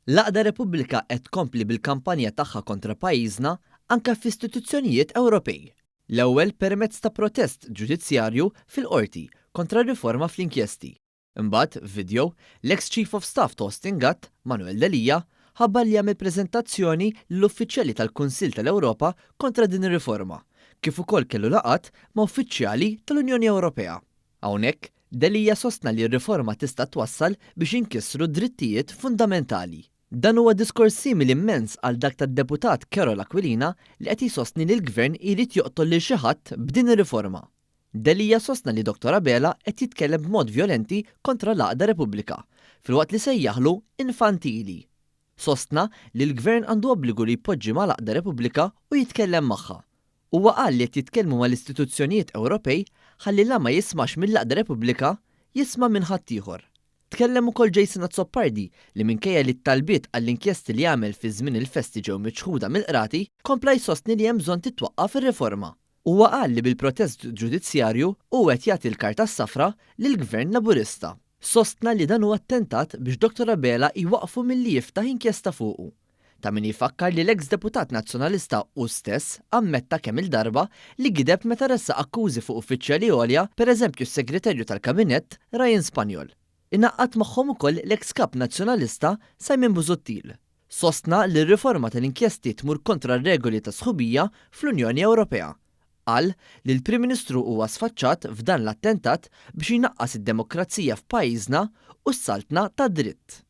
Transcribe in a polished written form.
L-għaqda Repubblika qed tkompli bil-kampanja tagħha kontra pajjiżna anke f'istituzzjonijiet Ewropej. L-ewwel permezz ta' protest ġudizzjarju fil-Qorti kontra r-riforma fl-inkjesti. Imbagħad, f'video, l-eks Chief of Staff ta' Austin Gatt, Manuel Delia, ħabbar li għamel preżentazzjoni lill-uffiċjali tal-Kunsill tal-Ewropa kontra din ir-riforma, kif ukoll kellu laqgħat ma' uffiċjali tal-Unjoni Ewropea. Hawnhekk, Delia sostna li r-riforma tista' twassal biex jinkisru drittijiet fundamentali. Dan huwa diskors simili immens għal dak tad-Deputat Karol Aquilina li qed jsostni li l-Gvern jrid joqtol lil xi ħadd b'din ir-riforma. Delia sostna li Dottor Abela qed jitkellem b'mod vjolenti kontra l-għaqda Repubblika, filwaqt li sejjaħlu infantili. Sostna li l-Gvern għandu obbligu li jpoġġi mal-għaqda Repubblika u jitkellem magħha. Huwa qal li qed jitkellmu mal-istituzzjonijiet Ewropej ħalli la ma jismax mill-għaqda Repubblika, jisma' minn ħaddieħor. Tkellem ukoll Jason Azzopardi li minkejja li t-talbiet għall-inkjesti li għamel fi żmien il-festi ġew miċħuda mill-Qrati, kompla jsostni li hemm bżonn titwaqqaf ir-riforma. Huwa qal li bil-protest ġudizzjarju hu qed jagħti l-karta s-safra lill-Gvern Laburista. Sostna li dan hu attentat biex Dottor Abela jwaqqfu milli jiftaħ inkjesta fuqu. Ta' min jfakkar li l-eks deputat Nazzjonalista hu stess ammetta kemm-il darba li gideb meta ressaq akkużi fuq uffiċjali għolja, pereżempju s-Segreterju tal-Kabinett Ryan Spagnol. Ingħaqad magħhom ukoll l-eks Kap Nazzjonalista Simon Busuttil. Sostna li r-riforma tal-inkjesti tmur kontra r-regoli ta' sħubija fl-Unjoni Ewropea. Qal li l-Prim Ministru huwa sfaċċat f'dan l-attentat biex jnaqqas id-demokrazija f'pajjiżna u s-saltna tad-dritt.